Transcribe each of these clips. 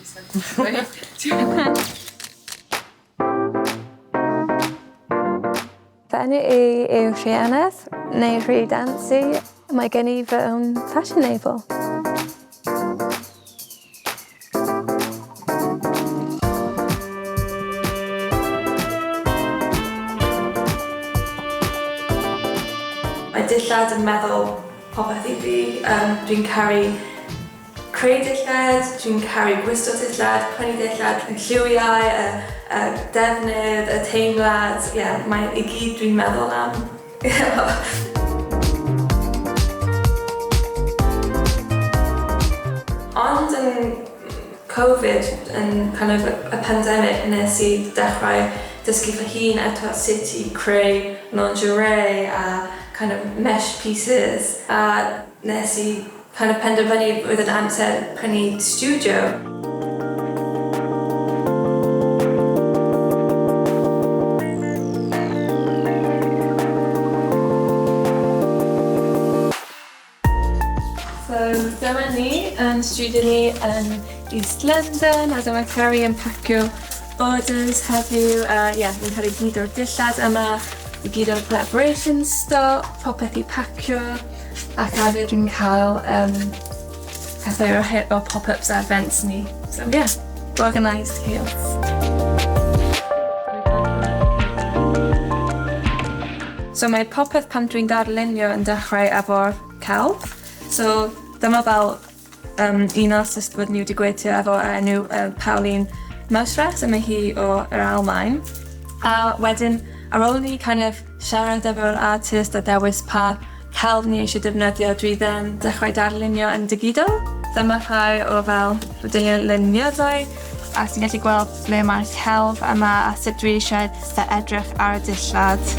Fy enw i yw Rhianedd, neu Rhi Dancy. Mae gen i fy own fashion label. Mae dillad yn meddwl popeth i fi. Um, dwi'n caru creu dillad, dwi'n caru gwisgo dillad, prynu dillad, y lliwiau, y, y defnydd, y teimlad, ie, yeah, mae i gyd dwi'n meddwl am. Ond yn Covid, yn kind of y pandemic, nes i dechrau dysgu fy hun eto sut i creu lingerie a kind of mesh pieces a nes i kind of penderfynu roedd yn amser prynu stiwdio. So dyma ni yn stiwdio ni yn East London a dyma Kerry yn pacio orders heddiw a ie ni'n cael i gyd o'r dillad yma, i gyd o'r collaboration stock, popeth i pacio. Ac hefyd dwi'n cael um, pethau o, o pop-ups a events ni. So yeah, organised chaos. So mae popeth pan dwi'n darlunio yn dechrau efo'r celf. So dyma fel um, un artist bod ni wedi gweithio efo enw Pauline Mausret, a mae hi o yr Almaen. A wedyn, ar ôl ni kind of siarad efo'r artist a dewis pa celf ni eisiau defnyddio, dwi then dechrau darlunio yn digidol. Dyma rhai o fel fy dyluniadau, a ti'n gallu gweld ble mae'r celf yma a sut dwi eisiau fe edrych ar y dillad.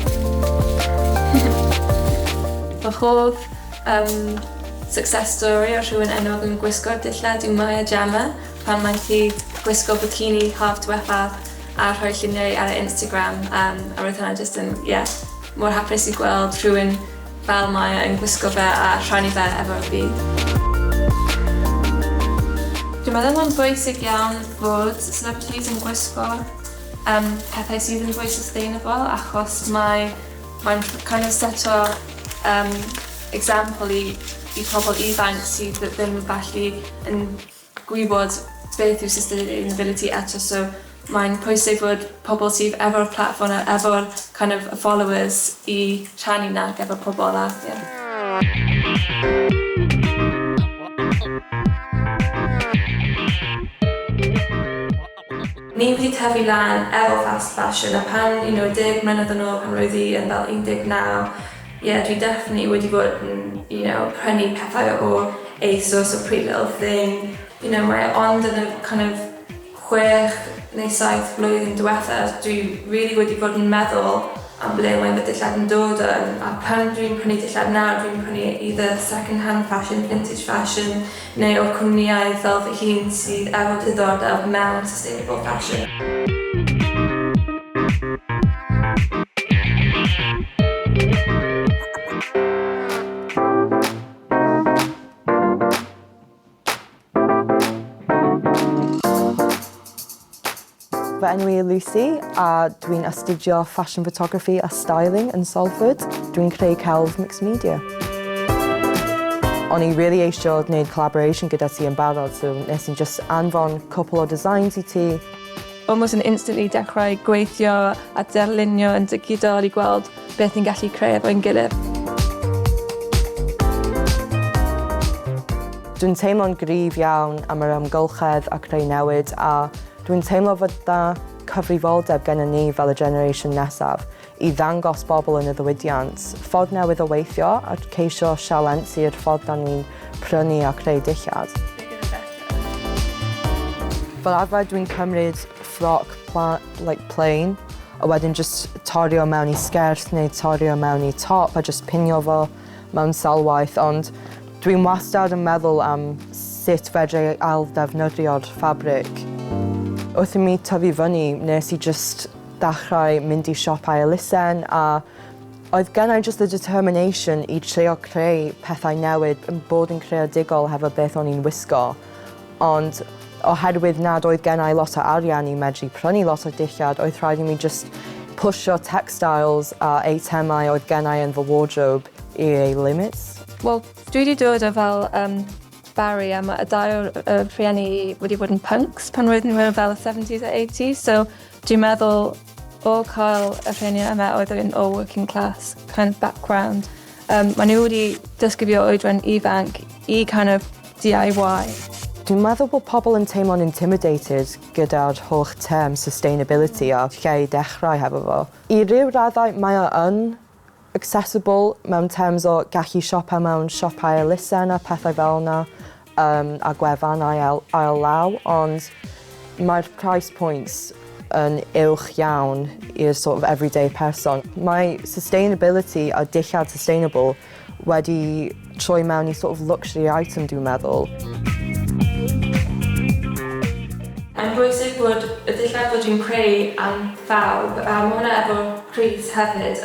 Fy hoff um, success story o rhywun enwog yn gwisgo'r dillad yw Maya Jama pan mae hi gwisgo bikini haf diwethaf a rhoi lluniau ar ei Instagram um, a roedd hwnna jyst yn, yeah, mor hapus i gweld rhywun fel Maya yn gwisgo fe a rhannu fe efo'r byd. Dwi'n meddwl mae'n bwysig iawn fod celebrities yn gwisgo um, pethau sydd yn fwy sustainable achos mae mae'n kind of set o um, example i, i pobl ifanc sydd ddim felly yn gwybod beth yw sustainability eto so mae'n pwysig fod pobl sydd efo'r platform a efo'r kind of followers i rhannu 'na efo pobl a ie. Ni wedi tyfu lan efo fast fashion a pan you know 10 mlynedd yn ôl pan roedd i yn fel 19 ie dwi definitely wedi bod yn you know prynu pethau o ASOS o Pretty Little Thing you know mae ond yn y kind of 6 neu 7 blwyddyn diwethaf dwi really wedi bod yn meddwl am ble mae fy dillad yn dod o a pan dwi'n prynu dillad nawr dwi'n prynu either second hand fashion, vintage fashion neu o cwmnïau fel fy hun sydd efo diddordeb mewn sustainable fashion. Fy enw i yw Lucy a dwi'n astudio Fashion Photography a Styling yn Salford. Dwi'n creu celf mixed media. O'n i really eisiau gwneud collaboration gyda ti yn barod, so nes i'n just anfon cwpl o designs i ti. Almost yn instantly dechrau gweithio a darlunio yn digidol i gweld beth ni'n gallu creu efo'n gilydd. Dwi'n teimlo'n gryf iawn am yr amgylchedd a creu newid a Dwi'n teimlo fod 'na cyfrifoldeb gennym ni fel y generation nesaf i ddangos bobl yn y ddiwydiant ffordd newydd o weithio a ceisio sialensu'r ffordd 'dan ni'n prynu a creu dillad. Fel arfer dwi'n cymryd ffroc pla- like plain a wedyn jyst torri o mewn i sgert neu torri o mewn i top a jyst pinio fo mewn sawl waith ond Dwi'n wastad yn meddwl am sut fedra i ail-ddefnyddio'r ffabrig. Wrth i mi tyfu fyny, nes i jyst ddechrau mynd i siopau elusen a oedd gen i jyst y determination i trio creu pethau newydd, yn bod yn creadigol hefo beth o'n i'n wisgo. Ond Oherwydd nad oedd gen i lot o arian i medru prynu lot o dillad, oedd rhaid i mi just pwsio textiles a eitemau oedd gen i yn fy wardrobe i ei limits. Wel, dwi wedi dod o fel Barry a mae y dau o'r rhieni wedi bod yn punks pan roedden nhw fel y 70s a 80s, so dwi'n meddwl o cael y rhieni yma oedd yn o working class kind of background, maen nhw wedi dysgu fi o oedran ifanc i kind of DIY. Dwi'n meddwl bod pobl yn teimlo'n intimidated gyda'r holl term sustainability a lle i dechrau hefo fo. I ryw raddau mae o yn accessible mewn terms o gallu siopa mewn siopau elusen a pethau fel yna a gwefannau ail law, ond mae'r price points yn uwch iawn i'r sort of everyday person. Mae sustainability a dillad sustainable wedi troi mewn i sort of luxury item, dwi'n meddwl. Mae'n bwysig bod y dillad bod dwi'n creu am phawb, a mae hwnna efo pris hefyd.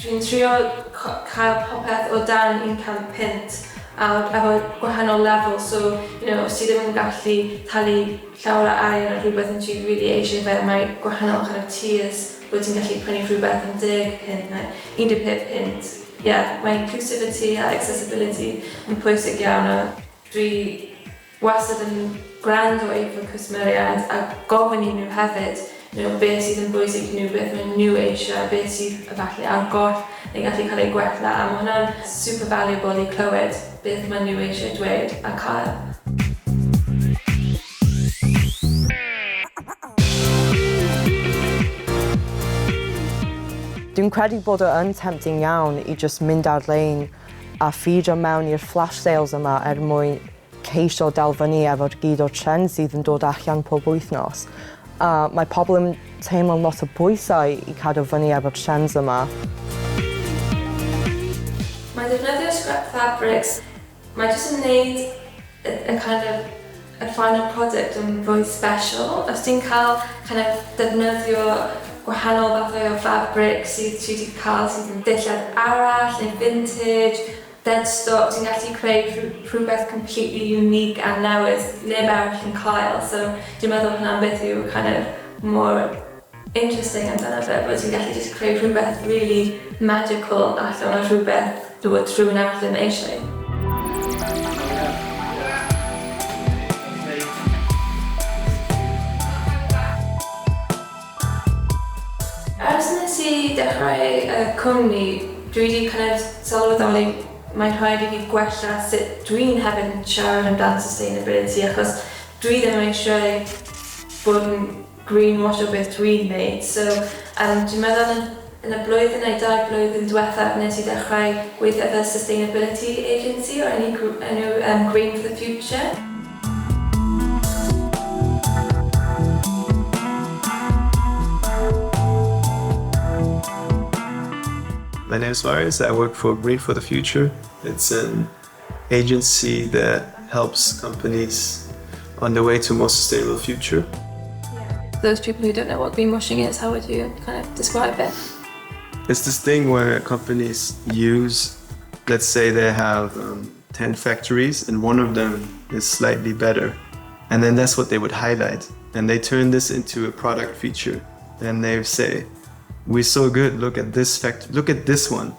Dwi'n trio cael popeth o dan 100 punt a efo gwahanol lefel, so os ti ddim yn gallu talu llawer o arian ar rhywbeth yn ti really eisiau fe, mae gwahanol kind of tiers bod ti'n gallu prynu rhywbeth am 10 punt neu 15 punt. Yeah, mae inclusivity a accessibility yn pwysig iawn a dwi wastad yn gwrando i fy cwsmeriaid a gofyn i nhw hefyd beth sydd yn bwysig i nhw, beth maen nhw eisiau, beth sydd efallai ar goll neu gallu cael ei gwella, a mae hwnna'n super valuable i clywed beth maen nhw eisiau dweud a cael. Dwi'n credu bod o yn tempting iawn i just mynd ar-lein a ffidio mewn i'r flash sales yma er mwyn ceisio dal fyny efo'r gyd o'r trend sydd yn dod allan pob wythnos. A mae pobl yn teimlo'n lot o bwysau i cadw fyny efo'r trends yma. Mae defnyddio scrap fabrics, mae jyst yn neud y kind of y final product yn fwy special. Os ti'n cael kind of defnyddio gwahanol fathau o fabric sydd ti wedi cael sydd yn dillad arall neu vintage, dead stock, ti'n gallu creu rhywbeth completely unique a newydd neb arall yn cael. So dwi'n meddwl hwnna'n beth yw kind of more interesting amdano fe, bod ti'n gallu just creu rhywbeth really magical allan o rhywbeth dod rhywun arall ddim eisiau. Ers nes i dechrau y cwmni, dwi wedi kind of sylweddoli mae'n rhaid i fi gwella sut dwi'n hefyd yn siarad amdan sustainability, achos dwi ddim eisiau bod yn greenwash o beth dwi'n neud. So dwi'n meddwl yn y blwyddyn neu 2 blwyddyn diwethaf nes i dechrau gweithio efo sustainability agency o'r enw Green for the Future. My name is Marius. I work for Green for the Future. It's an agency that helps companies on the way to a more sustainable future. Those people who don't know what greenwashing is, how would you kind of describe it? It's this thing where companies use, let's say they have 10 factories and one of them is slightly better. And then that's what they would highlight. And they turn this into a product feature. And they say, "We're so good, look at this fact, look at this one."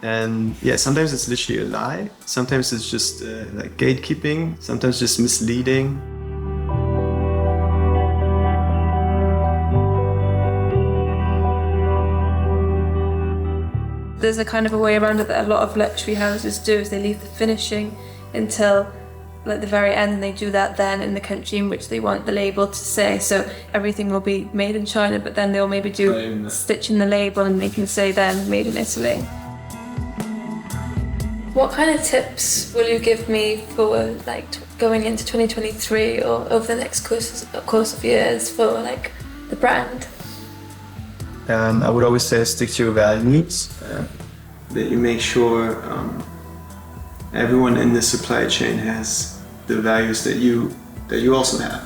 And yeah, sometimes it's literally a lie. Sometimes it's just like gatekeeping. Sometimes just misleading. There's a kind of a way around it that a lot of luxury houses do, is they leave the finishing until like the very end, and they do that then in the country in which they want the label to say. So everything will be made in China, but then they'll maybe do stitching the label and they can say then made in Italy. What kind of tips will you give me for like going into 2023 or over the next course of years for like the brand? I would always say stick to your values. That you make sure everyone in the supply chain has the values that you also have.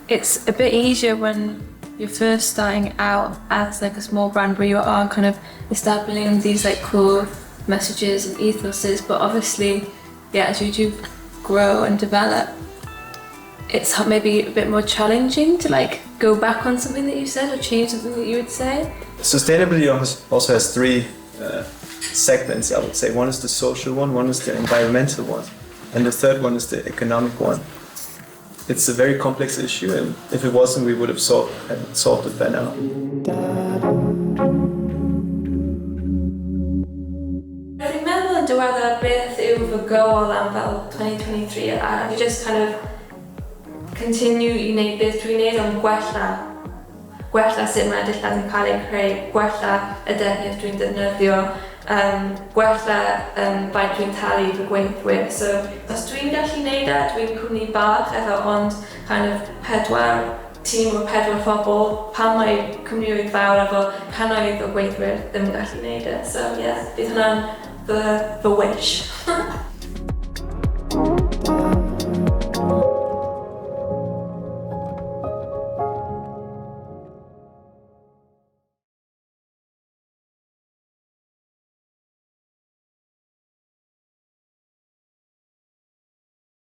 It's a bit easier when you're first starting out as like a small brand where you are kind of establishing these like core messages and ethoses, but obviously, yeah, as you do grow and develop, It's maybe a bit more challenging to, like, go back on something that you said or change something that you would say. Sustainability also has three segments, I would say. One is the social one, one is the environmental one, and the third one is the economic one. It's a very complex issue, and if it wasn't, we would have solved it by now. Fi'n meddwl yn diweddar beth yw fy goal am fel 2023 a fi just kind of continue i wneud beth dwi'n wneud ond gwella sut mae dillad yn cael eu creu, gwella y defnydd dwi'n defnyddio, gwella faint dwi'n talu fy gweithwyr. So, os dwi'n gallu wneud e, dwi'n cwmni bach efo ond kind of pedwar tîm o pedwar phobl, pam mae cwmnioedd fawr efo cannoedd o gweithwyr ddim yn gallu wneud e? So, yeah, bydd hwnna'n fy wish.